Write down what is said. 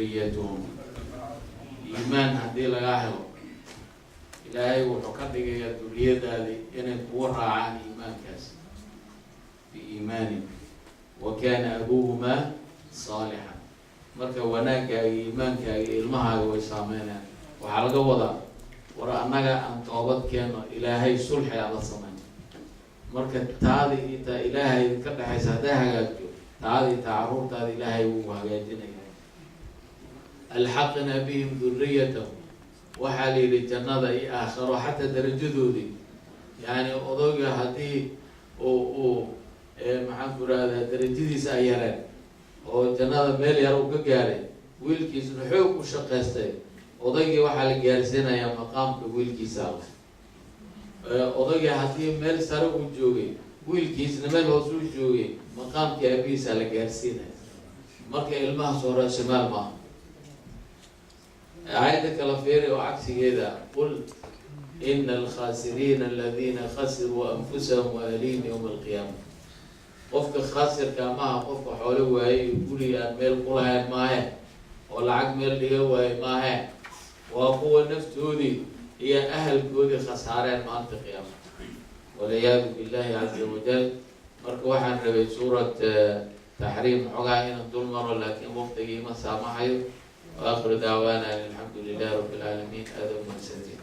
Duriyatuhum. Iimaan haddii lagaa helo, Ilaahay wuxuu ka dhigayaa duriyadaadii inay kugu raacaan iimaankaas. Biiimaanin wa kaana abuuhumaa saalixan. Marka wanaaggaaga, iimaankaaga, ilmahaaga way saameynayaan. Waxaa laga wadaa, war annaga aan toobad keenno, Ilaahay sulxi aan la sameyn. Marka taada iyo taa Ilaahay ka dhexaysa hadday hagaagto, taada iyo taa carruurtaada Ilaahay wuu hagaajinaya. Alxaqnaa bihim duriyatahum, waxaa la yidhi jannada iyo aakharo xataa darajadoodii. Yani odayga haddii uu maxaan ku rahdaa, darajadiisa ay yareen oo jannada meel yar uu ka gaaray, wiilkiisna xoog u shaqaystay, odaygii waxaa la gaarsiinayaa maqaamka wiilkiisa ale. Odaygii haddii meel sare uu joogay, wiilkiisna meel hoos uu joogay, maqaamkii aabihiisa la gaarsiinaya. Marka ilmaha soo raashimaal maaha. Aayadda kala fiiri oo cagsigeeda: qul ina alkhaasiriina aladiina khasiruu anfusahum wa ahlihim yowma alqiyaama. Qofka khasirka maaha qofka xoolo waayey, guriga aan meel ku lahayn maahe, oo lacag meel dhiga waaye maahe. Waa kuwa naftoodii iyo ahalkoodii khasaareen maalinta qiyaama, walciyaadu billahi caza wajal. Marka waxaan rabay suurat Taxriim xogaa inaan dul maro, laakiin waqtigii ma saamaxayo. Waakhiru dacwaana an alxamdu lilahi rabbi alcaalamiin. Aada umahadsantiin.